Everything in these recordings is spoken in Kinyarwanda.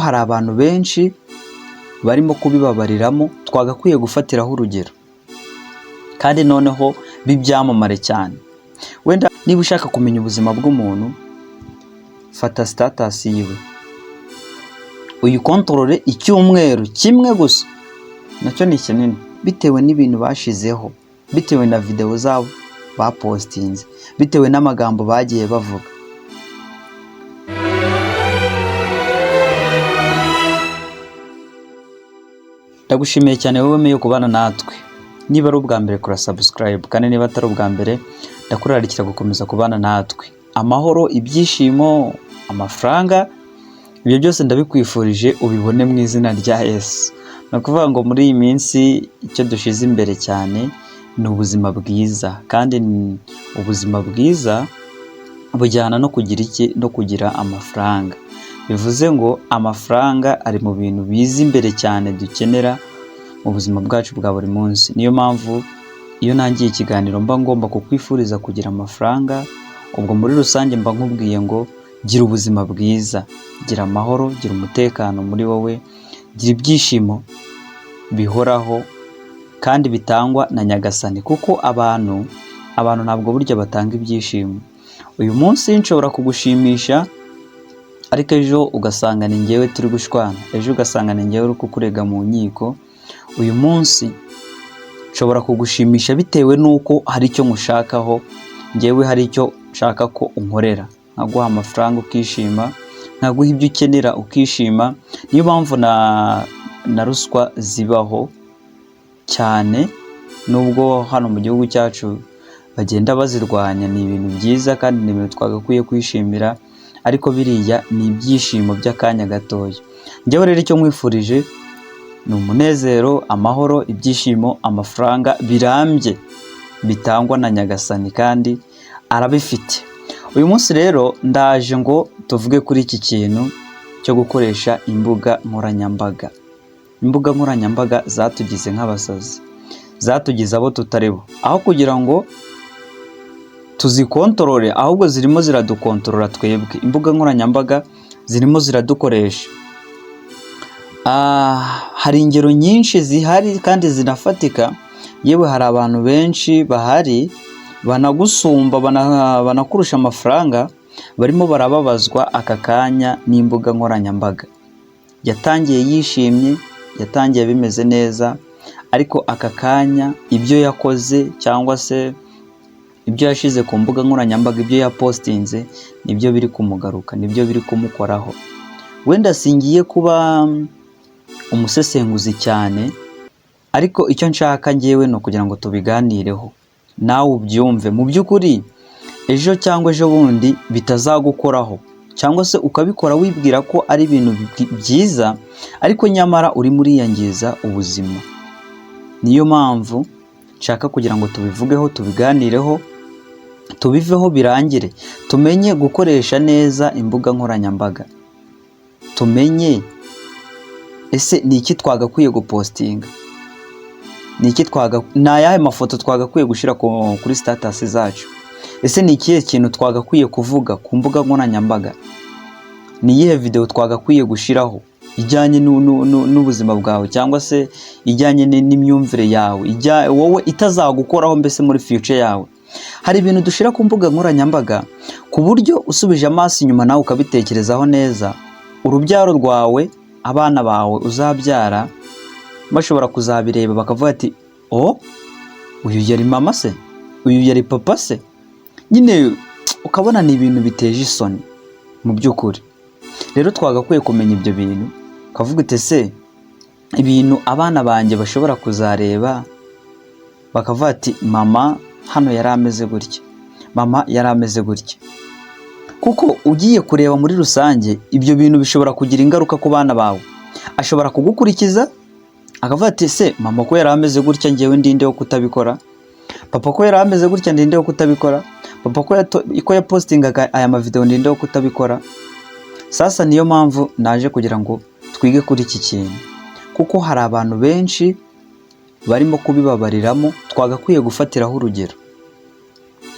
Hari abantu benshi barimo kubibabariramo twagakwiye gufatiraho urugero, kandi noneho b'ibyamamare cyane. Wenda niba ushaka kumenya ubuzima bw'umuntu, fata status yiwe uyikontorore icyumweru kimwe gusa, nacyo ni kinini, bitewe n'ibintu bashizeho, bitewe na videwo zabo bapositinze, bitewe n'amagambo bagiye bavuga. Ndagushimiye cyane wowe wemeye kubana natwe. Niba ari ubwa mbere, kora subscribe, kandi niba atari ubwa mbere, ndakurarikira gukomeza kubana natwe. Amahoro, ibyishimo, amafaranga, ibyo byose ndabikwifurije, ubibone mu izina rya Yesu. Ni ukuvuga ngo muri iyi minsi icyo dushyize imbere cyane ni ubuzima bwiza, kandi ubuzima bwiza bujyana no kugira iki? No kugira amafaranga. Bivuze ngo amafaranga ari mu bintu biza imbere cyane dukenera mu buzima bwacu bwa buri munsi. Niyo mpamvu iyo ntangiye ikiganiro mba ngomba kukwifuriza kugira amafaranga, ubwo muri rusange mba nkubwiye ngo gira ubuzima bwiza, gira amahoro, gira umutekano muri wowe, gira ibyishimo bihoraho kandi bitangwa na Nyagasani, kuko abantu ntabwo burya batanga ibyishimo. Uyu munsi nshobora kugushimisha, ariko ejo ugasanga ni njyewe turi gushwana, ejo ugasanga ni njyewe uri kukurega mu nkiko. Uyu munsi nshobora kugushimisha bitewe n'uko hari icyo nkushakaho, njyewe hari icyo nshaka ko unkorera, nkaguha amafaranga ukishima, nkaguha ibyo ukenera ukishima. Niyo mpamvu na ruswa zibaho cyane, nubwo hano mu gihugu cyacu bagenda bazirwanya. Ni ibintu byiza kandi ni ibintu twagakwiye kwishimira, ariko biriya ni ibyishimo by'akanya gatoya. Njyewe rero icyo nkwifurije ni umunezero, amahoro, ibyishimo, amafaranga birambye bitangwa na Nyagasani, kandi arabifite. Uyu munsi rero ndaje ngo tuvuge kuri iki kintu cyo gukoresha imbuga nkoranyambaga. Imbuga nkoranyambaga zatugize nk'abasazi, zatugize abo tutari bo. Aho kugira ngo tuzikontorore, ahubwo zirimo ziradukontorora twebwe. Imbuga nkoranyambaga zirimo ziradukoresha. Hari ingero nyinshi zihari kandi zinafatika, yewe hari abantu benshi bahari banagusumba, banakurusha amafaranga, barimo barababazwa aka kanya n'imbuga nkoranyambaga. Yatangiye yishimye, yatangiye bimeze neza, ariko aka kanya ibyo yakoze cyangwa se ibyo yashyize ku mbuga nkoranyambaga, ibyo yapositinze, nibyo biri kumugaruka, nibyo biri kumukoraho. Wenda singiye kuba umusesenguzi cyane, ariko icyo nshaka ngewe ni ukugira ngo tubiganireho, nawe ubyumve. Mu by'ukuri ejo cyangwa ejo bundi bitazagukoraho, cyangwa se ukabikora wibwira ko ari ibintu byiza, ariko nyamara urimo uriyangiza ubuzima. Niyo mpamvu nshaka kugira ngo tubivugeho, tubiganireho, tubiveho birangire, tumenye gukoresha neza imbuga nkoranyambaga, tumenye ese ni iki twagakwiye gupositinga, ni ayahe mafoto twagakwiye gushyira kuri status zacu, ese ni ikihe kintu twagakwiye kuvuga ku mbuga nkoranyambaga, ni iyihe videwo twagakwiye gushyiraho ijyanye n'ubuzima bwawe, cyangwa se ijyanye n'imyumvire yawe, wowe itazagukoraho mbese muri future yawe. Hari ibintu dushyira ku mbuga nkoranyambaga ku buryo usubije amaso inyuma nawe ukabitekerezaho neza, urubyaro rwawe, abana bawe uzabyara, bashobora kuzabireba bakavuga ati: "O, uyu yari mama se? Uyu yari papa se?" Nyine ukabona ni ibintu biteje isoni mu by'ukuri. Rero twagakwiye kumenya ibyo bintu, ukavuga uti: "Ese ibintu abana banjye bashobora kuzareba bakavuga ati mama hano yari ameze gutya, mama yari ameze gutya?" Kuko ugiye kureba muri rusange, ibyo bintu bishobora kugira ingaruka ku bana bawe. Ashobora kugukurikiza akavuga ati: "Se mama ko yari ameze gutya, ngewe ndinde wo kutabikora? Papa ko yari ameze gutya, ndinde wo kutabikora? Papa ko yapositingaga aya mavideo, ndinde wo kutabikora?" Sasa niyo mpamvu naje kugira ngo twige kuri iki kintu, kuko hari abantu benshi barimo kubibabariramo twagakwiye gufatiraho urugero,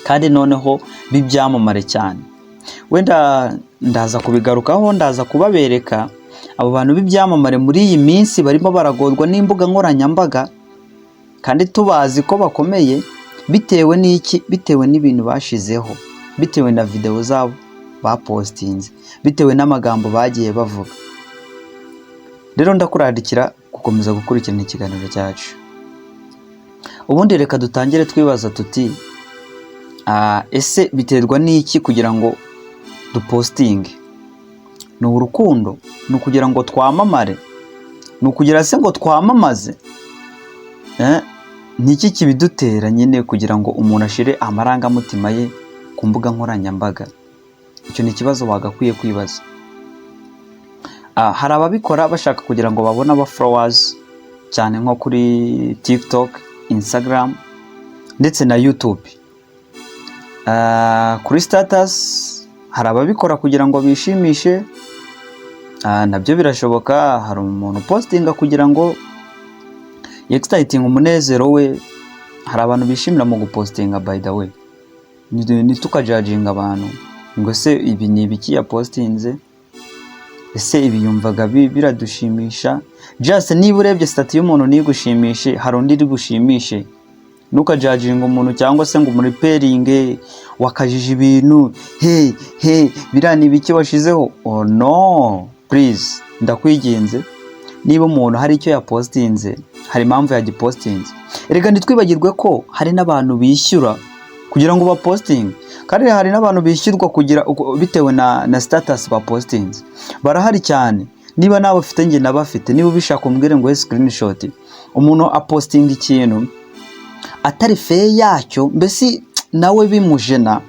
kandi noneho b'ibyamamare cyane. Wenda ndaza kubigarukaho, ndaza kubabereka. Abo bantu b'ibyamamare muri iyi minsi barimo baragorwa n'imbuga nkoranyambaga kandi tubazi ko bakomeye. Bitewe n'iki? Bitewe n'ibintu bashizeho, bitewe na videwo zabo bapostinze, bitewe n'amagambo bagiye bavuga. Rero ndakurarikira gukomeza gukurikirana ikiganiro cyacu. Ubundi reka dutangire twibaza tuti: "Ese biterwa n'iki kugira ngo dupostinge? Ni urukundo? Ni ukugira ngo twamamare? Ni ukugira se ngo twamamaze? Ni iki kibidutera nyine kugira ngo umuntu ashire amarangamutima ye ku mbuga nkoranyambaga?" Icyo ni ikibazo wagakwiye kwibaza. Hari ababikora bashaka kugira ngo babone aba followers cyane, nko kuri TikTok, Instagram ndetse na YouTube. Kuri status hari ababikora kugira ngo bishimishe. Nabyo birashoboka. Hari umuntu postinga kugira ngo yexciting umunezero we. Hari abantu bishimira mu gupostinga. By the way, ntitukajudginga abantu ngo: "Ese ibi ni ibiki yapostinze? Ese ibi yumvaga biradushimisha?" Just niba urebye status y'umuntu ntigushimishe, hari undi iri gushimishe. Ntukajudginge umuntu cyangwa se ngo umuriperinge wakajije ibintu: "Hey, hey, biriya ni ibiki washizeho?" Oh no, please, ndakwiginze. Niba umuntu hari icyo yapostinze, hari impamvu yagipostinze. Erega ntitwibagirwe ko hari n'abantu bishyura kugira ngo bapostinge, kandi hari n'abantu bishyurwa kugira bitewe na status bapostinze. Barahari cyane. Niba nawe ufite, njye nabafite. Niba ubishaka umbwire ngo screenshot. Umuntu apostinga ikintu atari fier yacyo, mbese nawe bimujena,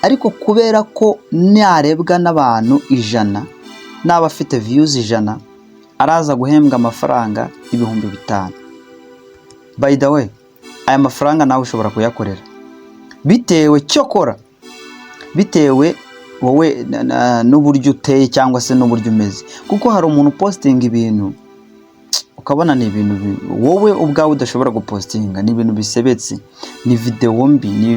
ariko kubera ko narebwa n'abantu 100, naba afite views 100, araza guhembwa amafaranga 5000. By the way, aya mafaranga nawe ushobora kuyakorera bitewe, cyokora bitewe wowe n'uburyo uteye cyangwa se n'uburyo umeze, kuko hari umuntu upostinga ibintu ukabona ni ibintu wowe ubwawe udashobora gupostinga, ni ibintu bisebetse, ni videwo mbi, ni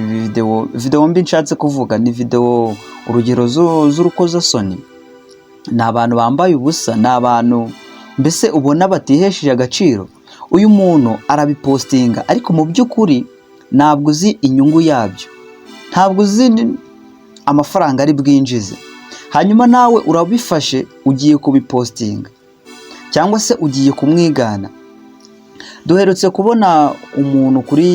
videwo mbi. Nshatse kuvuga ni videwo, urugero, z'urukozasoni, ni abantu bambaye ubusa, ni abantu mbese ubona batihesheje agaciro. Uyu muntu arabipostinga, ariko mu by'ukuri ntabwo uzi inyungu yabyo, ntabwo uzi amafaranga ari bwinjize. Hanyuma nawe urabifashe ugiye kubipostinga cyangwa se ugiye kumwigana. Duherutse kubona umuntu kuri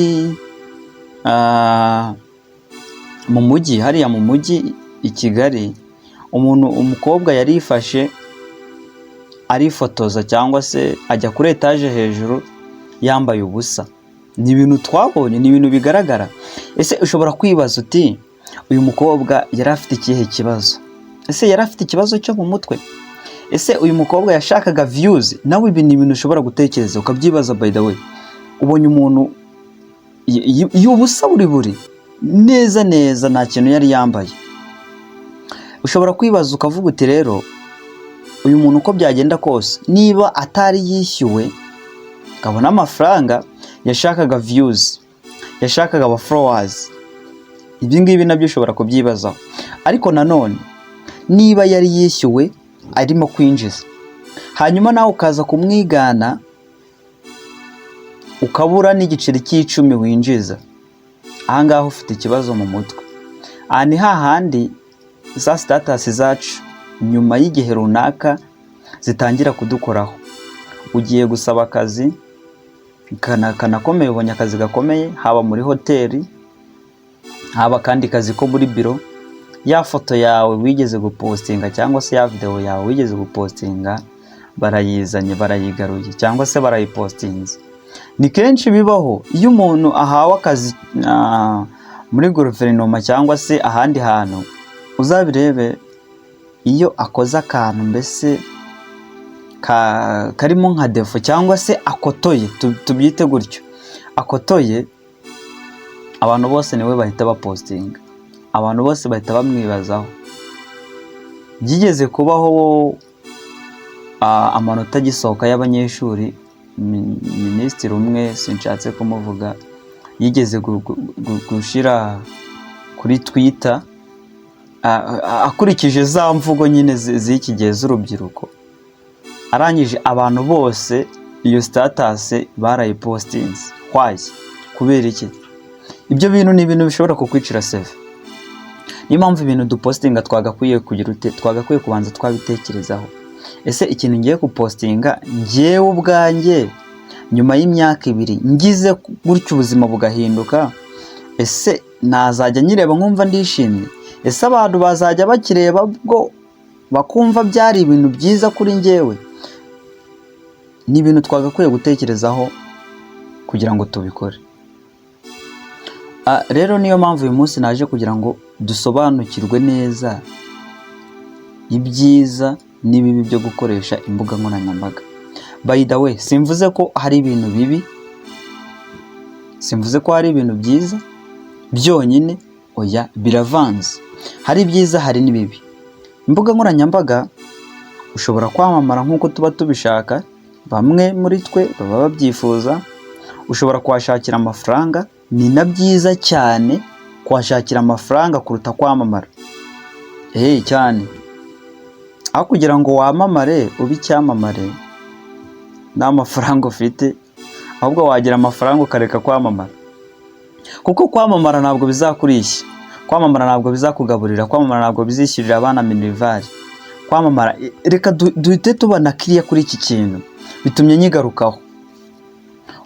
mu mujyi, hariya mu mujyi i Kigali, umuntu, umukobwa yarifashe arifotoza cyangwa se ajya kuri etaje hejuru yambaye ubusa. Ni ibintu twabonye, ni ibintu bigaragara. Ese ushobora kwibaza uti: "Uyu mukobwa yari afite ikihe kibazo? Ese yari afite ikibazo cyo mu mutwe? Ese uyu mukobwa yashakaga views?" Nawe ibi ni ibintu ushobora gutekereza ukabyibaza. By the way, ubonye umuntu y'ubusa buri buri neza neza, nta kintu yari yambaye, ushobora kwibaza ukavuga uti: "Rero uyu muntu, uko byagenda kose, niba atari yishyuwe akabona amafaranga, yashakaga views, yashakaga aba followers." Ibi ngibi nabyo ushobora kubyibazaho. Ariko nanone niba yari yishyuwe arimo kwinjiza, hanyuma nawe ukaza kumwigana ukabura n'igiceri cy'icumi winjiza, ahangaha ufite ikibazo mu mutwe. Aha ni hahandi za status zacu nyuma y'igihe runaka zitangira kudukoraho. Ugiye gusaba akazi kanakomeye, ubonye akazi gakomeye, haba muri hoteli, haba akandi kazi ko muri biro, ya foto yawe wigeze gupostinga cyangwa se ya videwo yawe wigeze gupostinga barayizanye, barayigaruye cyangwa se barayipostinze. Ni kenshi bibaho iyo umuntu ahawe akazi muri guverinoma cyangwa se ahandi hantu. Uzabirebe, iyo akoze akantu mbese karimo nka défaut cyangwa se akotoye, tubyite gutyo, akotoye, abantu bose niwe bahita bapostinga, abantu bose bahita bamwibazaho. Byigeze kubaho amanota agisohoka y'abanyeshuri, minisitiri umwe, sinshatse kumuvuga, yigeze gushyira kuri Twitter akurikije za mvugo nyine z'iki gihe z'urubyiruko. Arangije abantu bose iyo status barayipostinze. Why? Kubera iki? Ibyo bintu ni ibintu bishobora kukwicira CV. Niyo mpamvu ibintu dupostinga twagakwiye kugira ute? Twagakwiye kubanza twabitekerezaho. Ese ikintu ngiye gupostinga, ngewe ubwanjye nyuma y'imyaka 2 ngize gutyo ubuzima bugahinduka, ese nazajya nyireba nkumva ndishimye? Ese abantu bazajya bakireba bwo bakumva byari ibintu byiza kuri njyewe? Ni ibintu twagakwiye gutekerezaho kugira ngo tubikore. Rero niyo mpamvu uyu munsi naje kugira ngo dusobanukirwe neza ibyiza n'ibibi byo gukoresha imbuga nkoranyambaga. By the way, simvuze ko hari ibintu bibi, simvuze ko hari ibintu byiza byonyine, oya, biravanze. Hari ibyiza, hari n'ibibi. Imbuga nkoranyambaga ushobora kwamamara nk'uko tuba tubishaka, bamwe muri twe baba babyifuza. Ushobora kuhashakira amafaranga, ni na byiza cyane kuhashakira amafaranga kuruta kwamamara. Cyane. Aho kugira ngo wamamare ube icyamamare nta mafaranga ufite, ahubwo wagira amafaranga ukareka kwamamara. Kuko kwamamara ntabwo bizakurishya, kwamamara ntabwo bizakugaburira, kwamamara ntabwo bizishyurira abana minerval. Kwamamara, reka duhite tubona kiriya kuri iki kintu, bitumye nyigarukaho.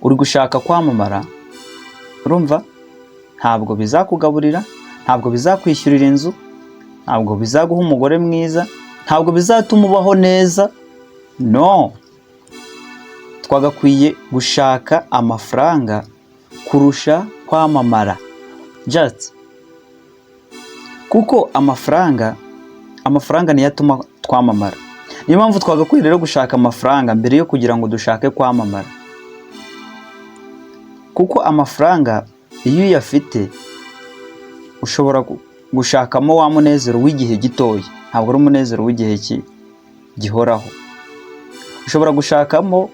Uri gushaka kwamamara, urumva? Ntabwo bizakugaburira, ntabwo bizakwishyurira inzu, ntabwo bizaguha umugore mwiza, ntabwo bizatuma ubaho neza. No, twagakwiye gushaka amafaranga kurusha kwamamara, just kuko amafaranga niyo atuma twamamara. Niyo mpamvu twagakwiye rero gushaka amafaranga mbere yo kugira ngo dushake kwamamara, kuko amafaranga iyo uyafite ushobora gushakamo wa munezero w'igihe gitoya, ntabwo ari umunezero w'igihe gihoraho. Ushobora gushakamo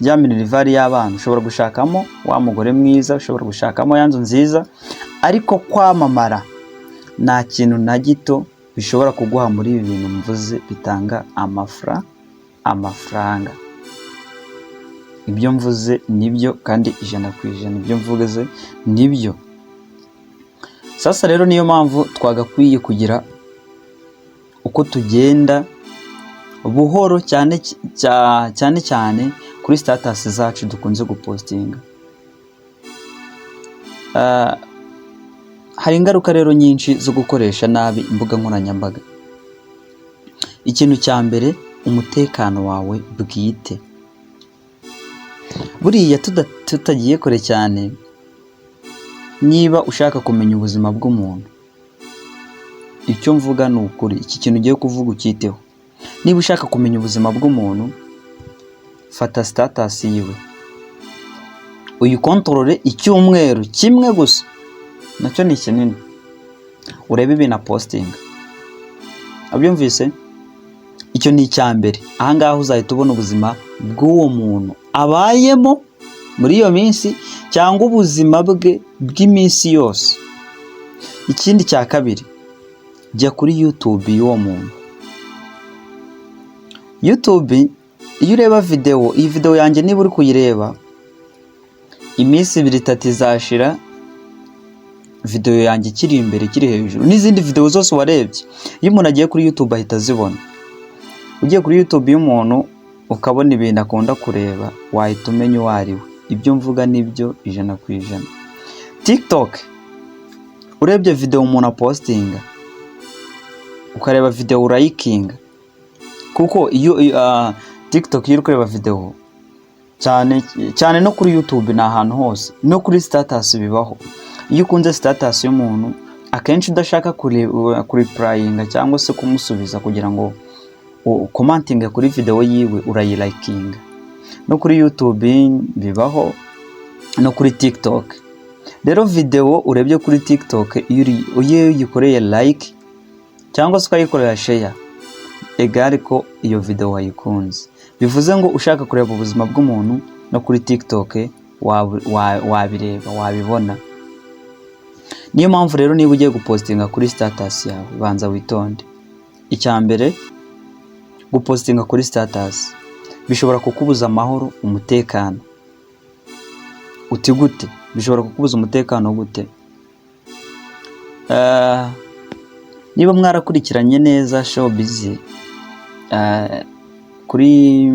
ya minerval y'abana, ushobora gushakamo wa mugore mwiza, ushobora gushakamo ya nzu nziza, ariko kwamamara nta kintu na gito bishobora kuguha muri ibi bintu mvuze bitanga amafaranga. Ibyo mvuze nibyo kandi 100%, ibyo mvuze nibyo. Sasa rero niyo mpamvu twagakwiye kugira uko tugenda buhoro cyane cyane cyane kuri status zacu dukunze gupostinga. Hari ingaruka rero nyinshi zo gukoresha nabi imbuga nkoranyambaga. Ikintu cya mbere, umutekano wawe bwite. Buriya tutagiye kure cyane, niba ushaka kumenya ubuzima bw'umuntu, icyo mvuga ni ukuri, iki kintu ugiye kuvuga ucyiteho. Niba ushaka kumenya ubuzima bw'umuntu, fata status yiwe uyikontorore icyumweru kimwe gusa, nacyo ni kinini, urebe ibintu apostinga. Abyumvise? Icyo ni icya mbere. Ahangaha uzahita ubona ubuzima bw'uwo muntu abayemo muri iyo minsi cyangwa ubuzima bwe bw'iminsi yose. Ikindi cya kabiri, jya kuri YouTube y'uwo muntu. YouTube, iyo ureba videwo, iyi videwo yanjye niba uri kuyireba, iminsi 2 3 izashira videwo yanjye ikiri imbere, ikiri hejuru n'izindi videwo zose warebye. Iyo umuntu agiye kuri YouTube ahita azibona. Ugiye kuri YouTube y'umuntu ukabona ibintu akunda kureba, wahita umenya uwo ari we. Ibyo mvuga nibyo 100%. TikTok, urebye videwo umuntu apostinga, ukareba videwo urayikinga, kuko iyo TikTok iyo uri kureba videwo cyane cyane, no kuri YouTube, ni ahantu hose, no kuri status bibaho. Iyo ukunze status y'umuntu, akenshi udashaka kureplyinga cyangwa se kumusubiza kugira ngo ucommentinge kuri videwo yiwe, urayilikinga. No kuri YouTube bibaho, no kuri TikTok. Rero videwo urebye kuri TikTok, iyo uyikoreye like cyangwa se ukayikorera share, egare ko iyo videwo wayikunze. Bivuze ngo ushaka kureba ubuzima bw'umuntu no kuri TikTok wabireba, wabibona. Niyo mpamvu rero niba ugiye gupostinga kuri status yawe, banza witonde. Icya mbere, gupostinga kuri status Bishobora kukubuza amahoro, umutekano. Uti gute? Bishobora kukubuza umutekano gute? Niba mwarakurikiranye neza showbiz, kuri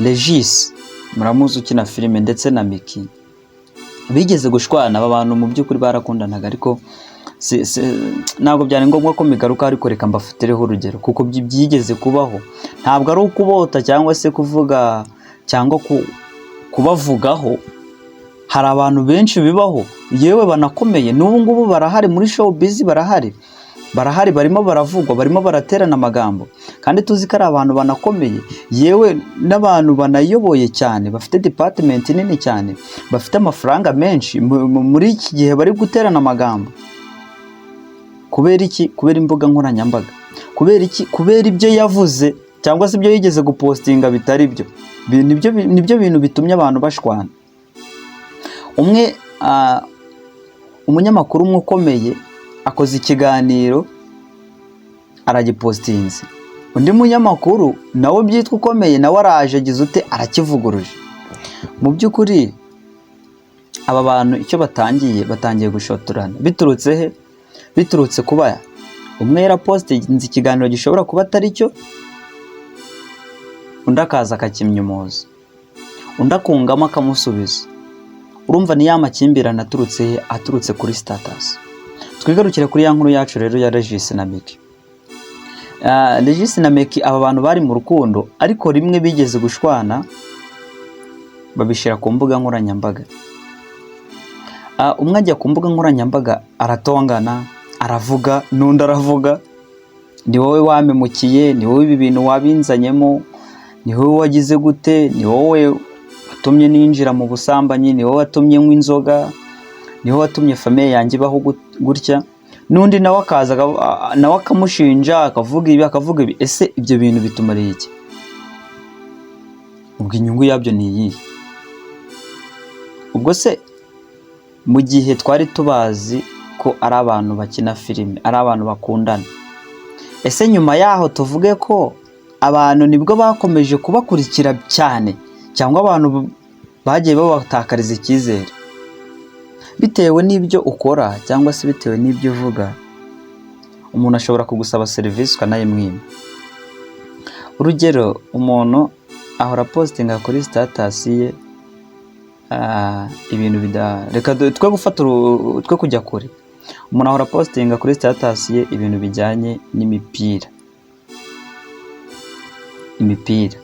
Regis muramuzi ukina filime ndetse na Micky bigeze gushwana. Aba bantu mu by'ukuri barakundanaga, ariko ntabwo byari ngombwa ko migaruka, ariko reka mbafatireho urugero kuko byigeze kubaho. Ntabwo ari ukubota cyangwa se kuvuga cyangwa kubavugaho. Hari abantu benshi bibaho, yewe banakomeye, n'ubu ngubu barahari muri showbiz, barahari, barahari, barimo baravugwa, barimo baraterana amagambo, kandi tuzi ko ari abantu banakomeye, yewe n'abantu banayoboye cyane, bafite department nini cyane, bafite amafaranga menshi. Muri iki gihe bari guterana amagambo kubera iki? Kubera imbuga nkoranyambaga. Kubera iki? Kubera ibyo yavuze cyangwa se ibyo yigeze gupostinga bitari byo. Nibyo bintu bitumye abantu bashwana. Umwe, umunyamakuru umwe ukomeye akoze ikiganiro aragipostinze, undi munyamakuru nawe byitwa ukomeye nawe araje agize ute? Arakivuguruje. Mu by'ukuri aba bantu icyo batangiye, batangiye gushotorana. Biturutse he? Biturutse kuba umwe yarapostinze ikiganiro gishobora kuba atari cyo, undi akaza akakimyumuza, undi akungamo akamusubiza. Urumva ni ya makimbirane aturutse he? Aturutse kuri status. Twigarukire kuri ya nkuru yacu rero ya Regis na Micky. Regis na Micky, aba bantu bari mu rukundo, ariko rimwe bigeze gushwana babishyira ku mbuga nkoranyambaga. Umwe ajya ku mbuga nkoranyambaga aratongana, aravuga, n'undi aravuga: "Ni wowe wampemukiye, ni wowe ibi bintu wabinzanyemo, ni wowe wagize gute, ni wowe watumye ninjira mu busambanyi, ni wowe watumye nywa inzoga, ni wowe watumye famille yanjye ibaho gutya." N'undi nawe akaza nawe akamushinja, akavuga ibi, akavuga ibi. Ese ibyo bintu bitumariye iki? Ubwo inyungu yabyo ni iyihe? Ubwo se mu gihe twari tubazi ko ari abantu bakina filime, ari abantu bakundana, ese nyuma yaho tuvuge ko abantu nibwo bakomeje kubakurikira cyane, cyangwa abantu bagiye babatakariza icyizere bitewe n'ibyo ukora cyangwa se bitewe n'ibyo uvuga? Umuntu ashobora kugusaba serivisi ukanayimwima. Urugero, umuntu ahora postinga kuri status ye ibintu bida, reka twe gufata twe kujya kure. Umuntu ahora postinga kuri status ye ibintu bijyanye n'imipira, imipira.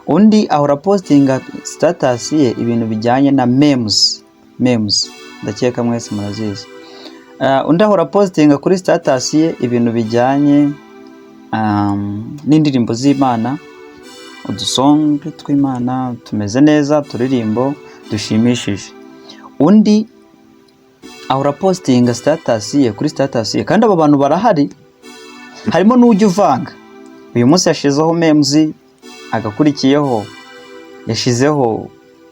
Undi ahora postinga status ye ibintu bijyanye na memes, memes ndakeka mwese murazizi. Undi ahora postinga kuri status ye ibintu bijyanye n'indirimbo z'Imana, udusonge tw'Imana tumeze neza, uturirimbo dushimishije. Undi ahora postinga status ye kuri status ye, kandi abo bantu barahari, harimo n'ujya uvanga: uyu munsi yashizeho memes, agakurikiyeho yashizeho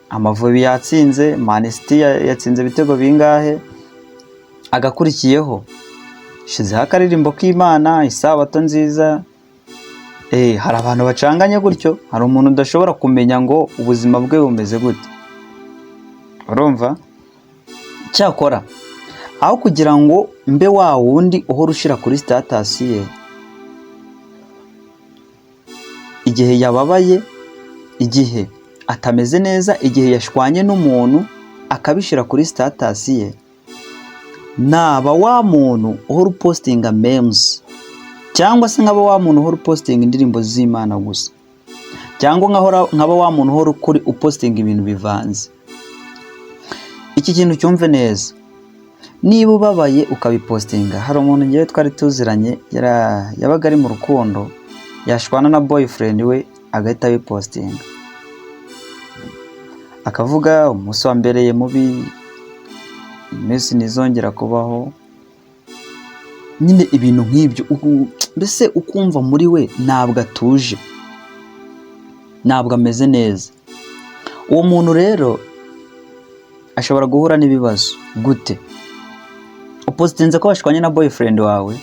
Amavubi yatsinze, Man City yatsinze ibitego bingahe, agakurikiyeho yashizeho akaririmbo k'Imana, isabato nziza. Hari abantu bacanganye gutyo. Hari umuntu udashobora kumenya ngo ubuzima bwe bumeze gute. Urumva cyakora aho kugira ngo mbe wa wundi uhora ushyira kuri status ye igihe yababaye, igihe atameze neza, igihe yashwanye n'umuntu akabishyira kuri status ye, naba wa muntu uhora upostinga memes, cyangwa se nkaba wa muntu uhora upostinga indirimbo z'Imana gusa, cyangwa nkaba wa muntu uhora ukuri upostinga ibintu bivanze. Iki kintu cyumve neza: niba ubabaye ukabipostinga. Hari umuntu ngewe twari tuziranye, yabaga ari mu rukundo, yashwana na boyfriend we agahita abipostinga, akavuga: "Umunsi wambereye mubi, iminsi ntizongera kubaho." Nyine ibintu nk'ibyo, mbese ukumva muri we ntabwo atuje, ntabwo ameze neza. Uwo muntu rero ashobora guhura n'ibibazo. Gute? Upositinze ko washwanye na boyfriend wawe,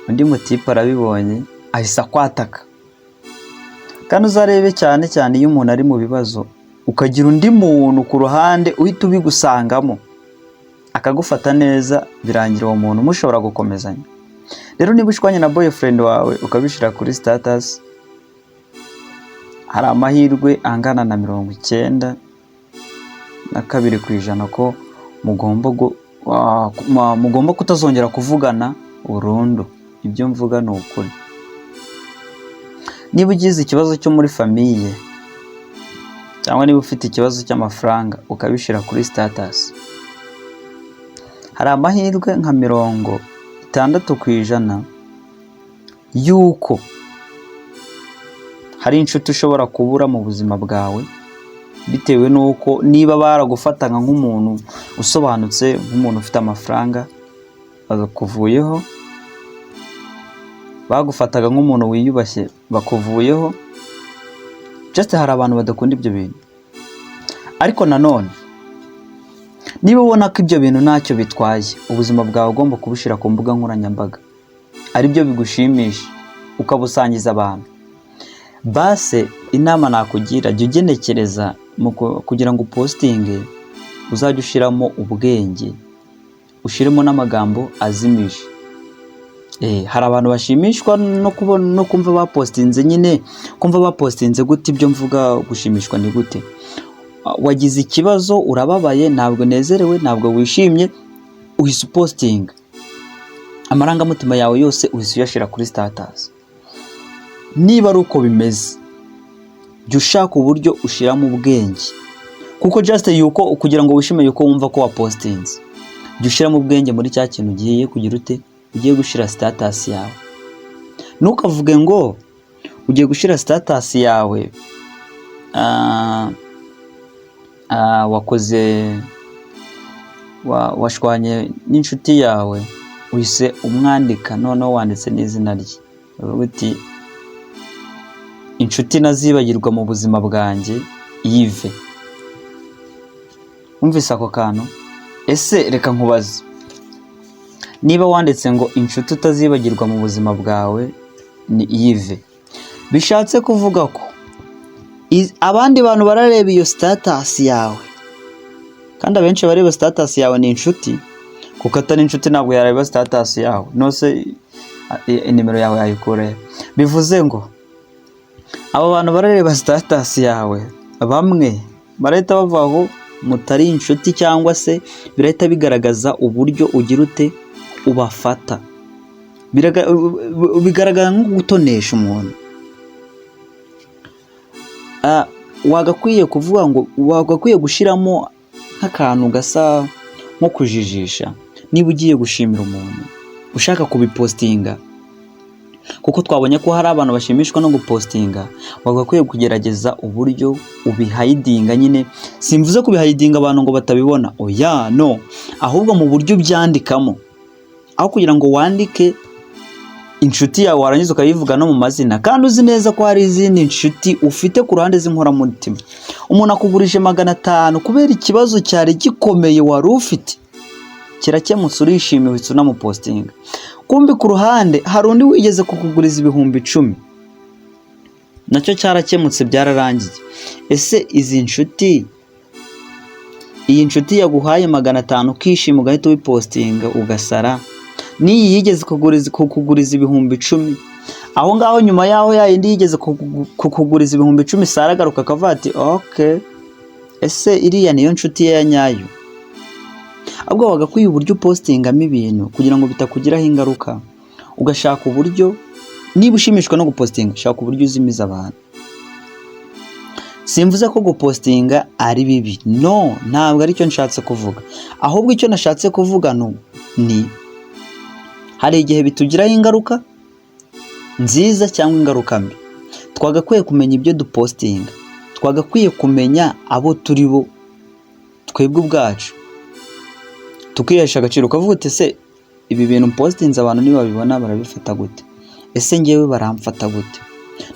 undi mutipe arabibonye ahise akwataka. Kandi uzarebe cyane cyane iyo umuntu ari mu bibazo, ukagira undi muntu ku ruhande uhita ubigusangamo akagufata neza, birangira uwo muntu mushobora gukomezanya. Rero niba ushwanye na boyfriend wawe ukabishyira kuri status, hari amahirwe angana na 92% ko mugomba kutazongera kuvugana burundu. Ibyo mvuga ni ukuri. Niba ugize ikibazo cyo muri famille cyangwa niba ufite ikibazo cy'amafaranga ukabishyira kuri status, hari amahirwe nka 60% y'uko hari inshuti ushobora kubura mu buzima bwawe, bitewe n'uko niba baragufataga nk'umuntu usobanutse, nk'umuntu ufite amafaranga, bakuvuyeho, bagufataga nk'umuntu wiyubashye, bakuvuyeho. Just hari abantu badakunda ibyo bintu. Ariko nanone niba ubona ko ibyo bintu ntacyo bitwaye, ubuzima bwawe ugomba kubushyira ku mbuga nkoranyambaga, aribyo bigushimisha, ukabusangiza abantu, base inama nakugira, jya ugenekereza kugira ngo upostinge, uzajye ushyiramo ubwenge, ushyiremo n'amagambo azimije. Hari abantu bashimishwa no kubona no kumva bapostinze nyine. Kumva bapostinze gute? Ibyo mvuga gushimishwa ni gute? Wagize ikibazo, urababaye, ntabwo unezerewe, ntabwo wishimye, uhise upostinga, amarangamutima yawe yose uhise uyashyira kuri status. Niba ari uko bimeze, jya ushaka uburyo ushyiramo ubwenge, kuko just yuko kugira ngo wishime yuko wumva ko wapostinze, jya ushyiramo ubwenge muri cya kintu ugiye kugira ute, ugiye gushyira status yawe. Ntukavuge ngo ugiye gushyira status yawe, wakoze washwanye n'inshuti yawe, uhise umwandika, noneho wanditse n'izina rye, uravuga uti: "Inshuti ntazibagirwa mu buzima bwanjye, Yves." Wumvise ako kantu? Ese reka nkubaze, niba wanditse ngo inshuti utazibagirwa mu buzima bwawe ni Yves, bishatse kuvuga ko abandi bantu barareba iyo status yawe, kandi abenshi bareba status yawe ni inshuti, kuko atari inshuti ntabwo yareba status yawe. Nose nimero yawe yayikura he? Bivuze ngo abo bantu barareba status yawe, bamwe barahita bava aho mutari inshuti, cyangwa se birahita bigaragaza uburyo ugira ute ubafata. Bigaragara nko gutonesha umuntu. Wagakwiye kuvuga ngo wagakwiye gushyiramo nk'akantu gasa nko kujijisha niba ugiye gushimira umuntu ushaka kubipostinga, kuko twabonye ko hari abantu bashimishwa no gupostinga. Wagakwiye kugerageza uburyo ubihidinga nyine. Simvuze kubihidinga abantu ngo batabibona, oya, no, ahubwo mu buryo ubyandikamo, aho kugira ngo wandike inshuti yawe warangiza ukayivuga no mu mazina, kandi uzi neza ko hari izindi nshuti ufite ku ruhande z'inkoramutima. Umuntu akugurije 500 kubera ikibazo cyari gikomeye wari ufite, kirakemutse, urishimiye, uhita unamupostinga. Kumbi ku ruhande hari undi wigeze kukuguriza 10,000, nacyo cyarakemutse, byararangiye. Ese izi nshuti, iyi nshuti yaguhaye 500 ukishima ugahita ubipostinga ugasara, n'iyi yigeze kukuguriza 10,000, aho ngaho nyuma yaho ya yindi yigeze kukuguriza 10,000, Sara agaruka akavuga ati: "Okay, ese iriya niyo nshuti ye ya nyayo?" Ahubwo wagakwiye uburyo upostingamo ibintu kugira ngo bitakugiraho ingaruka, ugashaka uburyo, niba ushimishwa no gupostinga, shaka uburyo uzimiza abantu. Simvuze ko gupostinga ari bibi, no, ntabwo aricyo nshatse kuvuga. Ahubwo icyo nashatse kuvuga ni hari igihe bitugiraho ingaruka nziza cyangwa ingaruka mbi. Twagakwiye kumenya ibyo dupostinga, twagakwiye kumenya abo turi bo twebwe ubwacu, tukihesha agaciro, ukavuga uti: "Ese ibi bintu mpostinze abantu nibabibona barabifata gute? Ese ngewe baramfata gute?"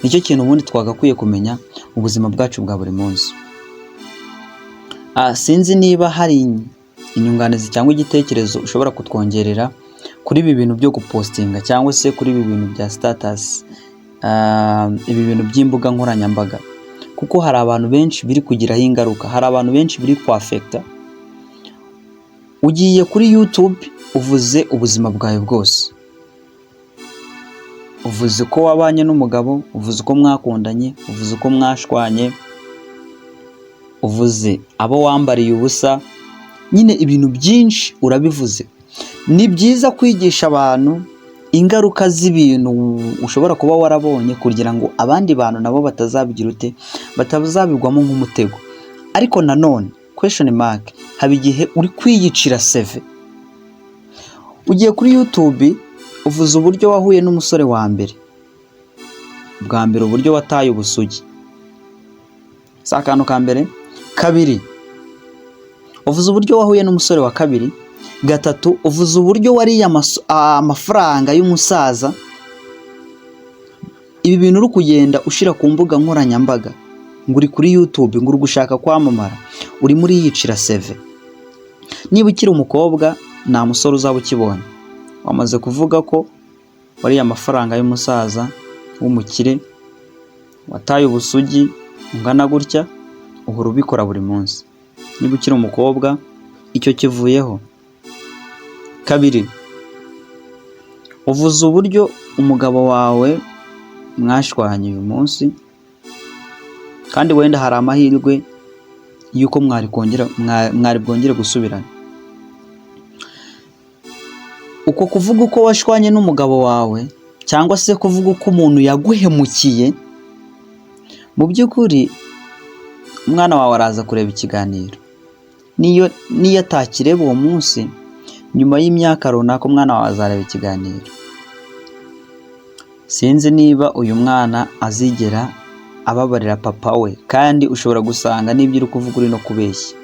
Nicyo kintu ubundi twagakwiye kumenya mu buzima bwacu bwa buri munsi. Sinzi niba hari inyunganizi cyangwa igitekerezo ushobora kutwongerera kuri ibi bintu byo gupostinga cyangwa se kuri ibi bintu bya status. ibi bintu by'imbuga nkoranyambaga, kuko hari abantu benshi biri kugiraho ingaruka, hari abantu benshi biri kwaffecta. Ugiye kuri YouTube, uvuze ubuzima bwawe bwose, uvuze uko wabanye n'umugabo, uvuze uko mwakundanye, uvuze uko mwashwanye, uvuze abo wambariye ubusa, nyine ibintu byinshi urabivuze. Ni byiza kwigisha abantu ingaruka z'ibintu ushobora kuba warabonye, kugira ngo abandi bantu nabo batazabigira ute, batazabigwamo nk'umutego. Ariko nanone question mark, haba igihe uri kwiyicira CV. Ugiye kuri YouTube, uvuze uburyo wahuye n'umusore wa mbere bwa mbere, uburyo wataye ubusugi, si akantu ka mbere. Kabiri, uvuze uburyo wahuye n'umusore wa kabiri. Gatatu, uvuze uburyo wariye amafaranga y'umusaza. Ibi bintu uri kugenda ushyira ku mbuga nkoranyambaga ngo uri kuri YouTube, ngo uri gushaka kwamamara, urimo uriyicira CV. Niba ukiri umukobwa, nta musore uzaba ukibonye, wamaze kuvuga ko wariye amafaranga y'umusaza w'umukire, wataye ubusugi ungana gutya, uhora ubikora buri munsi. Niba ukiri umukobwa, icyo kivuyeho. Kabiri, uvuze uburyo umugabo wawe mwashwanye uyu munsi, kandi wenda hari amahirwe y'uko mwari kongera, mwari bwongere gusubirana. Uko kuvuga uko washwanye n'umugabo wawe, cyangwa se kuvuga uko umuntu yaguhemukiye, mu by'ukuri umwana wawe araza kureba ikiganiro. Niyo atakireba uwo munsi, nyuma y'imyaka runaka umwana wawe azareba ikiganiro. Sinzi niba uyu mwana azigera ababarira papa we, kandi ushobora gusanga n'ibyo uri kuvuga uri no kubeshya.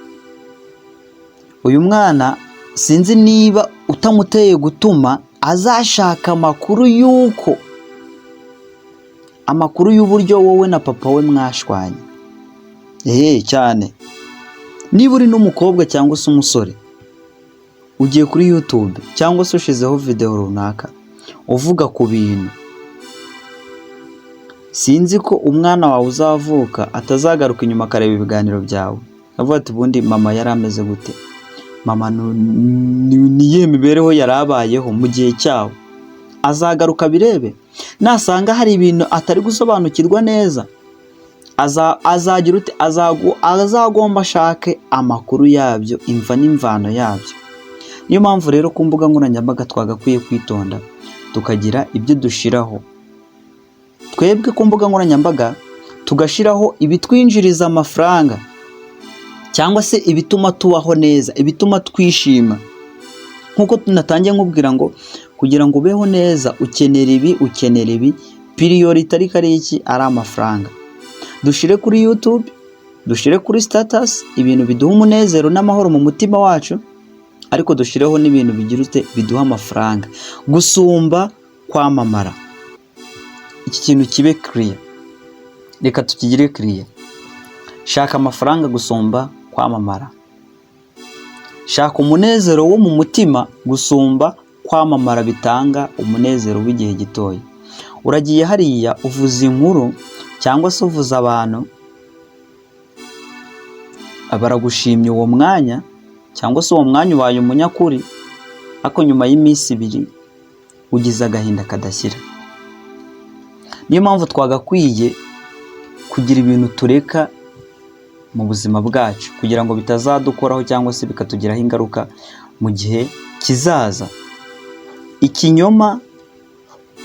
Uyu mwana sinzi niba utamuteye gutuma azashaka amakuru y'uko, amakuru y'uburyo wowe na papa we mwashwanye. Eee, cyane. Niba uri n'umukobwa cyangwa se umusore, ugiye kuri YouTube cyangwa se ushyizeho videwo runaka uvuga ku bintu, sinzi ko umwana wawe uzavuka atazagaruka inyuma akareba ibiganiro byawe, avuga ati: "Ubundi mama yari ameze gute? Mama ni iyihe mibereho yari abayeho mu gihe cyabo?" Azagaruka abirebe, nasanga hari ibintu atari gusobanukirwa neza, azagira ute? Azagomba ashake amakuru yabyo, imva n'imvano yabyo. Niyo mpamvu rero ku mbuga nkoranyambaga twagakwiye kwitonda, tukagira ibyo dushyiraho. Twebwe ku mbuga nkoranyambaga tugashyiraho ibitwinjiriza amafaranga, cyangwa se ibituma tubaho neza, ibituma twishima. Nk'uko tunatangiye nkubwira ngo kugira ngo ubeho neza ukenera ibi, ukenera ibi, priority ariko ari iki? Ari amafaranga. Dushyire kuri YouTube, dushyire kuri status ibintu biduha umunezero n'amahoro mu mutima wacu, ariko dushyireho n'ibintu bigira ute? Biduha amafaranga gusumba kwamamara. Iki kintu kibe kiriya, reka tukigire kiriya. Shaka amafaranga gusumba kwamamara, shaka umunezero wo mu mutima gusumba kwamamara bitanga umunezero w'igihe gitoya. Uragiye hariya, uvuza inkuru cyangwa se uvuza abantu, baragushimye uwo mwanya, cyangwa se uwo mwanya ubaye umunyakuri, ariko nyuma y'iminsi 2 ugize agahinda kadashyira. Niyo mpamvu twagakwiye kugira ibintu tureka mu buzima bwacu, kugira ngo bitazadukoraho cyangwa se bikatugiraho ingaruka mu gihe kizaza. Ikinyoma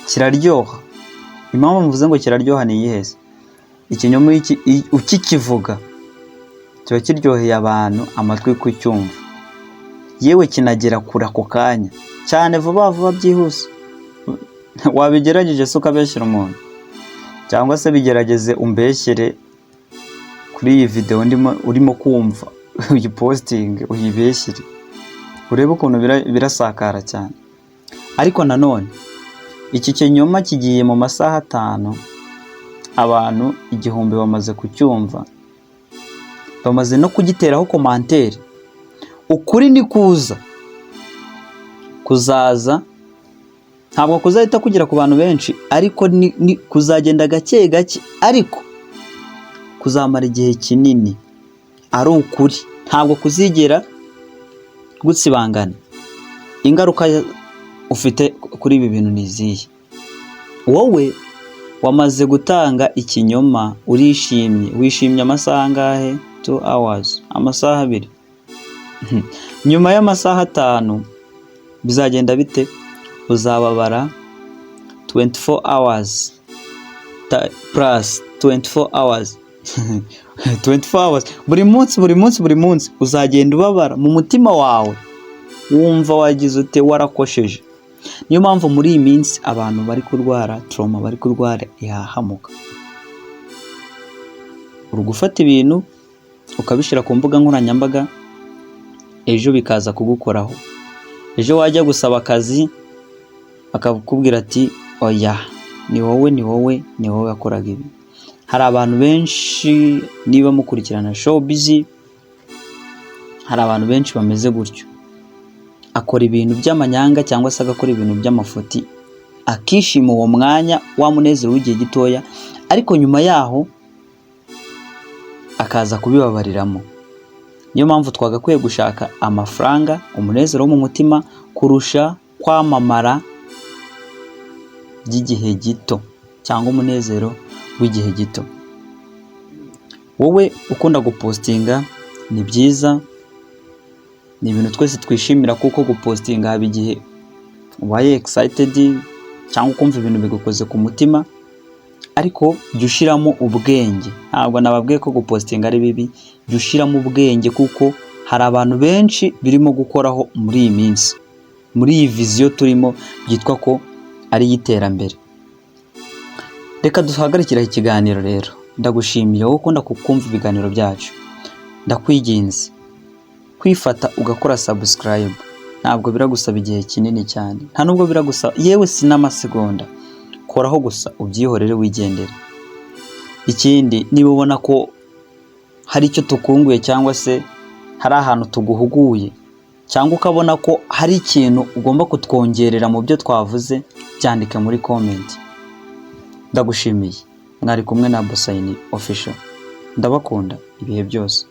kiraryoha. Impamvu mvuze ngo kiraryoha ni iyihe se? Ikinyoma ukikivuga kiba kiryoheye abantu amatwi kucyumva, yewe kinagera kure ako kanya cyane, vuba vuba, byihuse. Wabigerageje se ukabeshyira umuntu? Cyangwa se bigerageze umbeshyere kuri iyi videwo ndimo urimo kumva, uyipostinge, uyibeshyire, urebe ukuntu birasakara cyane. Ariko nanone iki kinyoma kigiye mu masaha 5, abantu 1000 bamaze kucyumva, bamaze no kugiteraho commentaire. Ukuri ni kuza kuzaza. Ntabwo kuzahita kugera ku bantu benshi, ariko ni kuzagenda gake gake, ariko kuzamara igihe kinini ari ukuri, ntabwo kuzigera gusibangana. Ingaruka ufite kuri ibi bintu ni izihe? Wowe wamaze gutanga ikinyoma, urishimye, wishimye amasaha angahe? 2 hours, amasaha 2. Nyuma y'amasaha 5 bizagenda bite? Uzababara 24 hours plus 24 hours, 24 hours, buri munsi, buri munsi, buri munsi uzagenda ubabara mu mutima wawe, wumva wagize ute? Warakosheje. Niyo mpamvu muri iyi minsi abantu bari kurwara trauma, bari kurwara ihahamuka. Uri gufata ibintu ukabishyira ku mbuga nkoranyambaga, ejo bikaza kugukoraho. Ejo wajya gusaba akazi bakakubwira ati: "Oya, ni wowe, ni wowe, ni wowe wakoraga ibi." Hari abantu benshi, niba mukurikirana showbiz, hari abantu benshi bameze gutyo. Akora ibintu by'amanyanga cyangwa se agakora ibintu by'amafuti, akishima uwo mwanya wa munezero w'igihe gitoya, ariko nyuma yaho akaza kubibabariramo. Niyo mpamvu twagakwiye gushaka amafaranga, umunezero wo mu mutima, kurusha kwamamara by'igihe gito cyangwa umunezero w'igihe gito. Wowe ukunda gupostinga, ni byiza, ni ibintu twese twishimira, kuko gupostinga haba igihe ubaye excited cyangwa ukumva ibintu bigukoze ku mutima, ariko jya ushyiramo ubwenge. Ntabwo nababwiye ko gupostinga ari bibi, jya ushyiramo ubwenge, kuko hari abantu benshi birimo gukoraho muri iyi minsi, muri iyi vision turimo byitwa ko ari iy'iterambere. Reka duhagarikire ikiganiro rero. Ndagushimiye wowe ukunda kumva ibiganiro byacu. Ndakwiginze kwifata ugakora subscribe. Ntabwo biragusaba igihe kinini cyane, nta nubwo biragusaba, yewe si n'amasegonda. Koraho gusa ubyihorere wigendere. Ikindi, niba ubona ko hari icyo tukunguye cyangwa se hari ahantu tuguhuguye, cyangwa ukabona ko hari ikintu ugomba kutwongerera mu byo twavuze, byandike muri comment. Ndagushimiye. Mwari kumwe na Bosayini Official. Ndabakunda ibihe byose.